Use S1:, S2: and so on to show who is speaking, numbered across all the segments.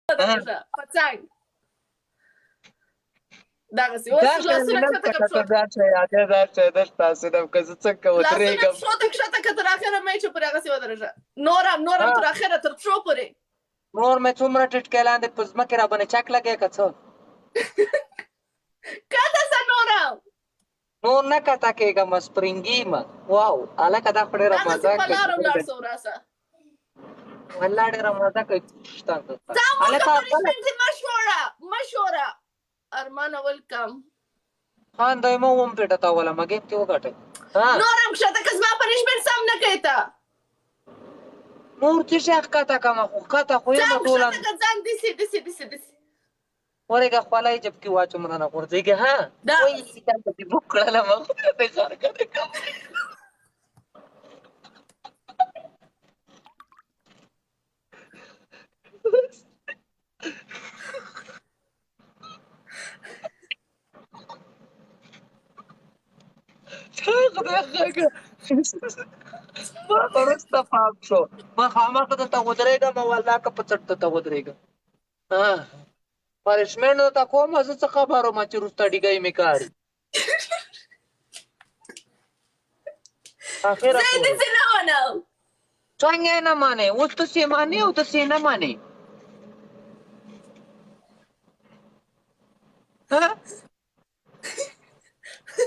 S1: ودرېږه په څنګ دغسې اوس لاسونه کښته که پښو لاسونه پښو ته کښته که تر اخره میچ پورې هغسې ودرېږه. نور هم، نور هم، تر اخره، تر پښو پورې.
S2: نور مې څومره ټیټ کې لاندې په ځمکې را باندې چک لګی که څه؟
S1: کښته شه نور هم.
S2: نور نه کته کېږم، سپرنګي ما. واو هلکه دا خو ډېره
S1: دغسې
S2: مزه
S1: په لاره
S2: کوي.
S1: ولاړ شه وراسه.
S2: والله ډېره مزه کوي.
S1: ځان وکړه
S2: هلکه
S1: پنشمنټ دې مه ښوره، مه ښوره. ارمانه ولکم.
S2: خان دی مو وم پېټه تا ولا مګیم تی وګټه. ها
S1: نور هم کښته که زما پنشمنټ سم نه کوې ته.
S2: نور څه شي ښکته کمه خو ښکته خو یم
S1: ځان
S2: ټوله.
S1: کښته که ځان دسې دسې دسې دسې.
S2: ورېږه خولۍ جب کې واچوم رانه غورځېږي. ها
S1: دا
S2: وایي دا به دې بوک کړله ما خدای دې غرقه دې کړم. خدای خیر ما وروسته پام شو ما خامخا درته ودرېږم والله که په څټ درته ودرېږم. پنشمنټ درته کوم زه څه خبر وم چې وروسته ډیګی مې کاري. اخره
S1: زه یې داسې نه منم.
S2: څنګه یې نه منې؟ اوس ته څه معنی او ته څه نه منې؟ ها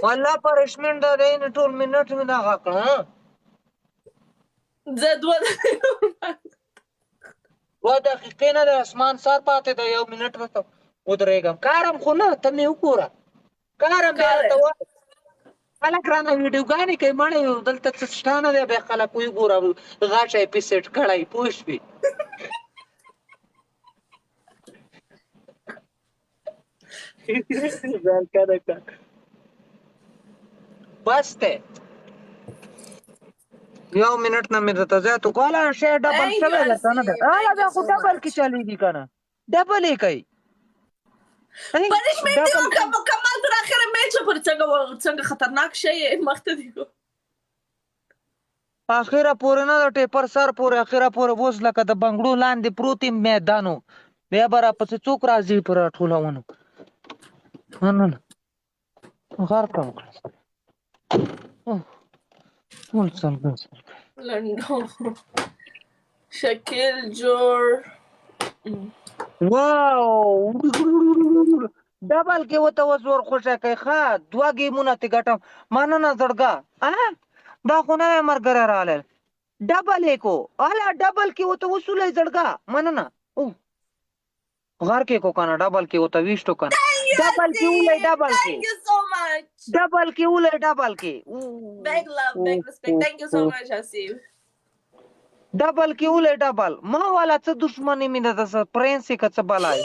S2: والله پرشمنټ دا دی نه ټول منټ مې دغه کړه.
S1: زه دوه
S2: دوه دقیقې نه د اسمان سر پاتې دی، یو منټ به ته ودرېږم. کارم خو نه، ته مې وګوره کارم بیا راته وایي خلک رانه ویډیوګانې کوي مړی دلته څه شته نه دی، بیا خلک وایي ګوره غاښی یې پې سیټ کړی پوه شوې. بس دی یو منټ نه مې درته زیات وکړو. هله شی ډبل شوی درته نه دی؟ هله دا خو ډبل کې چلېږي که نه ډبل یې کوي.
S1: پنشمنټ دی وکړه مکمل تر اخره میچ پر څنګه څنګه خطرناک شی مخته دی.
S2: اخره پورې نه د ټیپر سر پورې اخره پورې اوس لکه د بنګړو لاندې پروت یم میدانو بیا به راپسې څوک راځي په راټولونو. نه نه غر کم کړه ټول سلګۍ سلګۍ.
S1: لنډو شکیل جوړ.
S2: واو ډبل کې وته اوس ور خوښه کوي. ښه دوه ګیمونه ترې ګټم. مننه زړګه. دا خو نوی ملګری راغلی ډبل یې کو. هله ډبل کې ورته وسولی زړګه. مننه. غر کې کو کنه ډبل کې ورته ویشتو کنه ډبل کې ولی ډبل کې
S1: Thank you so much.
S2: ډبل کې ولی ډبل کې.
S1: Big love, big respect. Thank you so much, Asif.
S2: ډبل کې ولې ډبل ما والا څه دښمني مې ده څه پرنس یې که څه بلا یې؟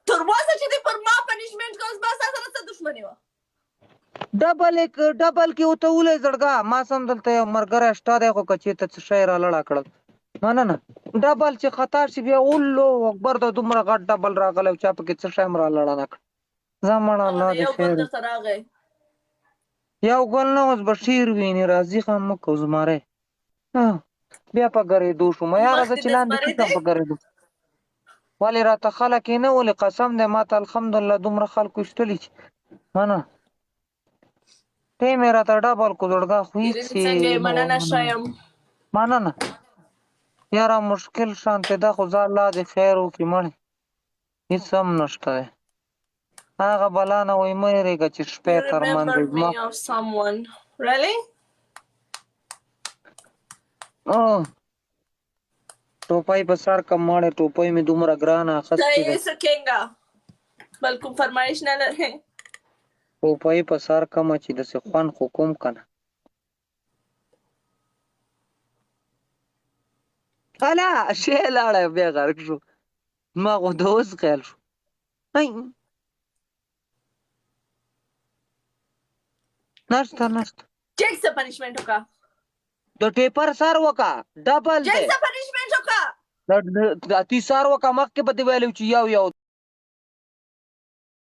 S1: تر اوسه چې دې پر ما پنشمنټ کوم زما ستا سره څه دښمني وه؟
S2: ډبل ډبل کې ورته ولې زړګا. ما سم دلته یو ملګری شته دی خو که چېرته څه شی رالړه کړل. مننه ډبل چې خطا شي بیا الله اکبر دا دومره غټ ډبل راغلی او چا پکې څه شی هم رالړه نه کړ. ځه مړه الله دې
S1: یو ګل
S2: خیر.
S1: درته راغی.
S2: یو ګل نه اوس به شعر ویني راځي غم مه کوه زمری. بیا په ګرېدو شوم یاره
S1: مخ
S2: زه
S1: دې
S2: چې
S1: د
S2: لاندې
S1: زمري
S2: کوم
S1: دی.
S2: په ګرېدو ولې راته خلک یې نه ولې قسم دی ما ته الحمدلله دومره خلکو ایستلي چې منه ټیم یې راته ډبل کو زړګا خو هېڅ
S1: شیرین څنګه یې؟
S2: یې نه
S1: مننه ښه یم.
S2: مننه یاره مشکل شانتې ده خو ځه الله دې خیر وکړي مړې هېڅ هم نشته دی. هغه بلا نه وایي مه یېرېږه چې شپې
S1: You
S2: تر
S1: remember
S2: منځ
S1: me
S2: زما
S1: of someone. Really?
S2: ټوپۍ په سر کم مړې ټوپۍ مې دومره ګرانه اخیستې ده.
S1: صحیح سکینګا بل کوم فرمایش نه لري.
S2: ټوپۍ په سر کمه چې داسې خوند خو کوم که نه. هله شی لاړی بیا غرق شو ما خو د اوس خیال شو. نشته نشته.
S1: جیک څه پنشمنټ وکړه؟
S2: د ټیپر سر وکا ډبل
S1: جیک
S2: دی.
S1: څه پنشمنټ وکړه؟
S2: د تی سر وکا مخکې به دې ویلي چې یو یو.